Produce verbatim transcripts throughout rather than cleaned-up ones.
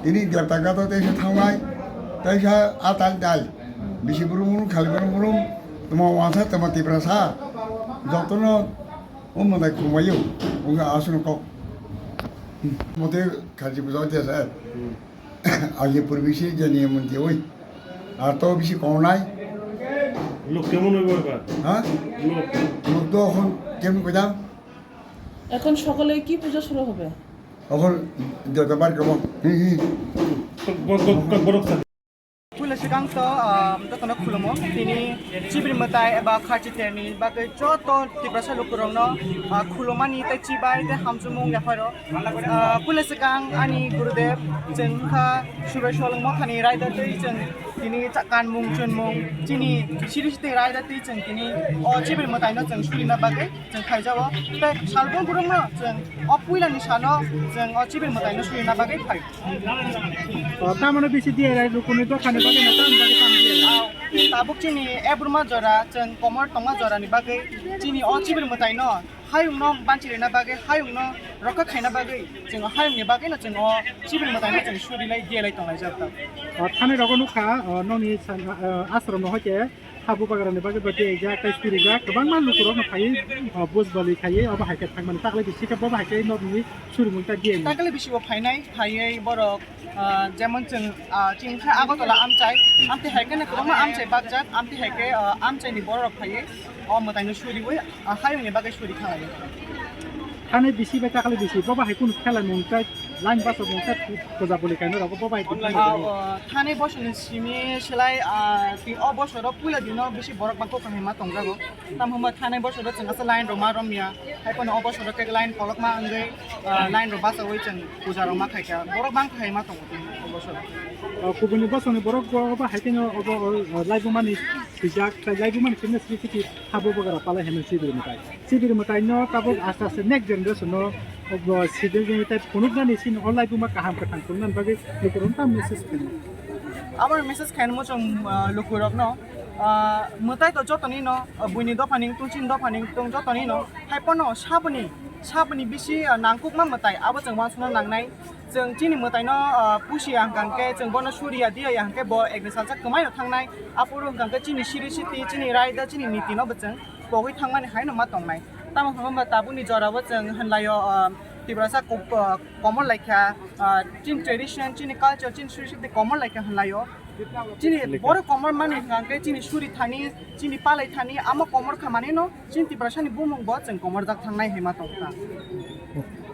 Tini debta gato teisa thangnai, teisa atal dal. Bisi brum brum, khali brum brum, tuma wansa, tuma tiprasa. Jotono o mwtai khumbaio, wngkha aswkno kok. Mote khaji bujao jesa. Aye purbi si jani mun je oi. Ar to bisi kongnai. Lok kemon oibo ebar? Ha? Lok. Lok to okhon kemon koida? এখন সকালে কি পূজা শুরু হবে? Okhon jota bar kebo. Hi, hi. Kok, kok, kok, kok borok sa. Puila swkang to, ah, jotono khulumo. Tini chibri mwtai eba kharchi terni bagwi joto Tiprasa lukurokno, ah, khulumani tei chibai tei hamchumung yaphairo. Ah, puila swkang ani Gurudev, chwng wngkha Subreshwar Lwngmothani raida tei chwng tini cha-, kanmung chunmung chini siri sitwi raida tei chwng tini o chibri mwtaino chwng surina bagwi chwng khaijago. Tei salbrum burumno chwng o puilani salo chwng o chibri mwtaino surina bagwi phai. O, tamano bisi diya rai, rukuni dokhani bagwi na, tamni bagwi tam diya rai? Tabuk chini ebruma jora, chwng komor tongma jorani bagwi chini o chibri mwtaino hayungno banchirina bagwi, hayungno rokha khaina bagwi, chwng hayungni bagwino chwng o chibri mwtaino chwng surilai, diyalai tonglaijak tabuk. O, thani rogo nukha, o, nokni sa-, o, ashramno hoite. Habu bagrani bagwi bo tei ja tei suri ja kwbangma lukurokno phaiwi, o, bus bali khaiwi obo hai khe thangmani. Takle bisi khe bobo hai khe nokni surimung ta diya. Takle bisi bo phainai, phaiwi borok, ah, jemon chwng, ah, chini khe Agartala amchai, amtwi hai khe kwbangma amchai bakjak, amtwi hai khe, ah, amchaini borok phaiwi o mwtaino suriwi, ah, hayungni bagwi suri khalai. Thani bisi bai takle bisi bobo hai kunu khela nung tai. Line bus rok mungsa puja boli kaino rogo bo bai. Ah, oh, thani bosor ni simi selai, ah, ti o bosor o puila dino bisi borok bangkok kahima tongjago. Tam hwnba thani bosor o chwng asa line rok ma romya. Hai phano o bosor o khe line kolok ma wngwi, ah, line rok bachawi chwng puja rok ma khaikha. Borok bang kahima tongo o bosor o. Ah, kubuni bosor ni borok bo obo hai kheno obo, oh, laibuma ni swijak, tai laibuma ni simi sri siki habo bagara palai heno sibiri mwtai. Sibiri mwtaino tabuk aste aste next generation no, o, sibiri mwtai phunuknani sini o laibuma kaham kwthang phunuknani bagwi lukurokno tamo message khaino. Abo message khaino muchung, ah, lukurokno, ah, mwtai to jotoni no, ah, buini dophani wngtung, chini dophani wngtung jotoni no, hai pono saboni, saboni bisi, ah, nangkukma mwtai abo chwng uansukna nangnai. Chwng chini mwtaino, ah, pusi ya hwnkha hwnkhe chwng bono suriya diya ya hwnkhe bo ekni salsa kwmaino thangnai. Aphuru hwnkha hwnkhe chini siri siti, chini raida, chini niti no bo chwng pogwi thangmani haino ma tongnai. Tamo hwnba tabukni jorao chwng hwnlaio, ah, Tiprasa ko-, ko-, komor laikha, ah, chini tradition, chini culture, chini siri siti komor laikha hwnlaio. Chini borok komor mani hwnkha hwnkhe chini suri thani, chini palai thani, amo komor kha manino. Chini Tiprasani bumung bo chwng komorjak thangnai hai ma tongkha.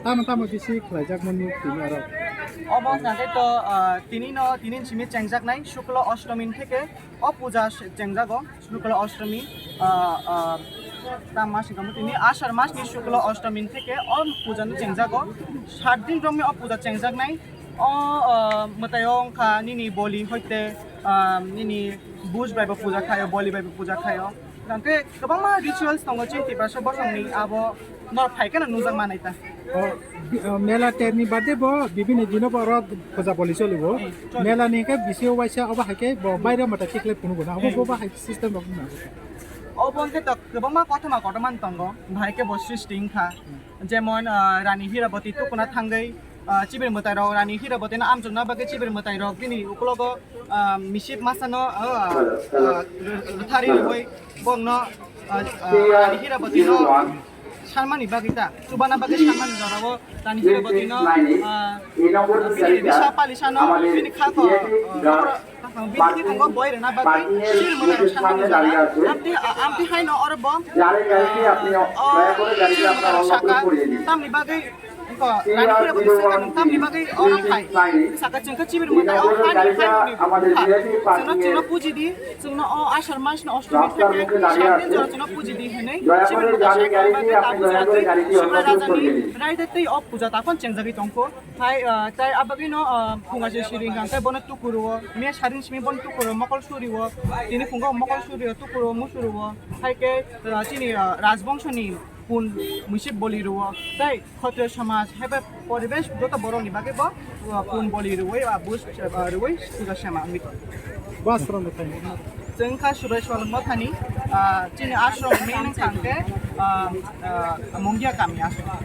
Tamo tamo bisi khlaijak mani tini aro. Obo hwnkha khe to, ah, tini no, tini simi chengjaknai Shukla Ashtami theke o puja se-, chengjago. Shukla Ashtami, ah, ah, tam mas hwnkha tini Ashar mas ni Shukla Ashtami theke o puja no chengjago. Sat din romni o puja chengjaknai. O, ah, mwtai o wngkha nini boli hoite, ah, nini buj bai bo puja khaio, boli bai bo puja khaio. Hwnkhe kwbangma rituals tongo chini Tiprasa bosongni, abo norok phai kheno nujak manai ta. O, bi-, o, mela terni bade bo bibini dino bo oro puja boli cholibo. Hmm, choli. Mela ni khe bisi o waisa obo hai khe bo baire mata tikhlai phunukgo na. Obo Hmm. bo ba hai system rok na. Obo hwnkhe to kwbangma kothoma kotorma tongo, bahai khe bo srishti wngkha. Jemon, ah, Rani Hiraboti tukuna thangwi, ah, chibir mwtai rok Rani Hiraboti no amchukna bagwi chibir mwtai rok bini uklogo, ah, misip masa no, ah, ah, rwthari rwui bongno, ah, ah, Rani Hiraboti no sanmani bagwi ta, chubana bagwi sanmani jorao Rani Hiraboti no, ah, bini risa palisa no bini khako, ah, Bini thani tongo boi rwna bagwi chibir mwtai rok sanmani jora. Amtwi, amtwi haino oro bo, ah, o chibir mwtai rok saka tamni bagwi, wngkha Rani Hiraboti saka nwng tamni bagwi oro phai. Saka chwng khe chibir mwtai o hani haino ni bupha. Chwngno, chwngno puji di, chwngno o Ashar mas no Ashtami theke sat din jora chwngno puji di hinwi chibir mwtai saka bagwi tabuk jora twi Sibrai Raja ni raida tei o puja takhon chengjagwi tongkho. Hai, ah, tai abagwino, ah, phunga se siri hwnkha khe bono tukuruo, me saring simi bono tukuruo, mokol surio, tini phungo mokol surio, tukuruo, musuruo, hai khe, ah, chini, ah, rajbongshoni pun muisip boli ruo, tai khotriyo samaj, hai bai poribesh joto borokni bagwi bo, ah, pun boli ruoi, ah, buj, ah, ruoi puja sema wngwi tongo. Bas rwngwi thangwi. Chwng kha Subreshwar Lwngmothani, ah, chini ashram ni wngkha hwnkhe, ah, ah, Mungia kami ashram.